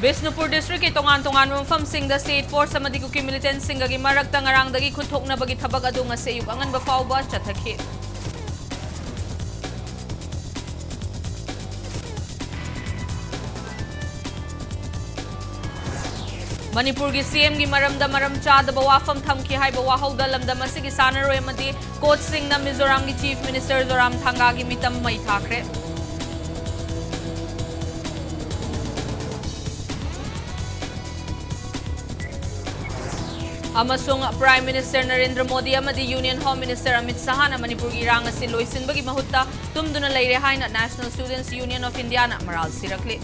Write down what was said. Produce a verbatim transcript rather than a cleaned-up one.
Bishnupur district ꯀꯤ ꯇꯣꯉꯥꯟ ꯇꯣꯉꯥꯟꯕ ꯃꯐꯝꯁꯤꯡꯗ state force ꯑꯃꯗꯤ ꯀꯨꯀꯤ militant ꯁꯤꯡꯒꯒꯤ ꯃꯔꯛꯇ ꯉꯔꯥꯡꯗꯒꯤ ꯈꯨꯠꯊꯣꯛꯅꯕꯒꯤ ꯊꯕꯛ ꯑꯗꯨ ꯉꯁꯤ ꯑꯌꯨꯛ ꯑꯉꯟꯕ ꯐꯥꯎꯕ ꯆꯠꯊꯈꯤ꯫ ꯃꯅꯤꯄꯨꯔꯒꯤ C M ꯒꯤ ꯃꯔꯝꯗ ꯃꯔꯝ ꯆꯥꯗꯕ ꯋꯥꯐꯝ ꯊꯝꯈꯤ ꯍꯥꯏꯕ ꯋꯥꯍꯧꯗ ꯂꯝꯗꯝ ꯑꯁꯤꯒꯤ ꯁꯥꯟꯅꯔꯣꯏ ꯑꯃꯗꯤ coach ꯁꯤꯡꯅ ꯃꯤꯖꯣꯔꯥꯝꯒꯤ Chief Minister ꯖꯣꯔꯥꯝꯊꯥꯡꯒꯥꯒꯤ ꯃꯤꯇꯝ ꯃꯩ ꯊꯥꯈ꯭ꯔꯦ꯫ ꯑꯃꯁꯨꯡ Prime Minister ꯅꯔꯦꯟꯗ꯭ꯔ ꯃꯣꯗꯤ ꯑꯃꯗꯤ Union Home Minister ꯑꯃꯤꯠ ꯁꯍꯥꯅ ꯃꯅꯤꯄꯨꯔꯒꯤ ꯏꯔꯥꯡ ꯑꯁꯤ ꯂꯣꯏꯁꯤꯟꯕꯒꯤ ꯃꯍꯨꯠꯇ ꯇꯨꯝꯗꯨꯅ ꯂꯩꯔꯦ ꯍꯥꯏꯅ National Students Union of India ꯅ ꯃꯔꯥꯜ ꯁꯤꯔꯛꯂꯤ꯫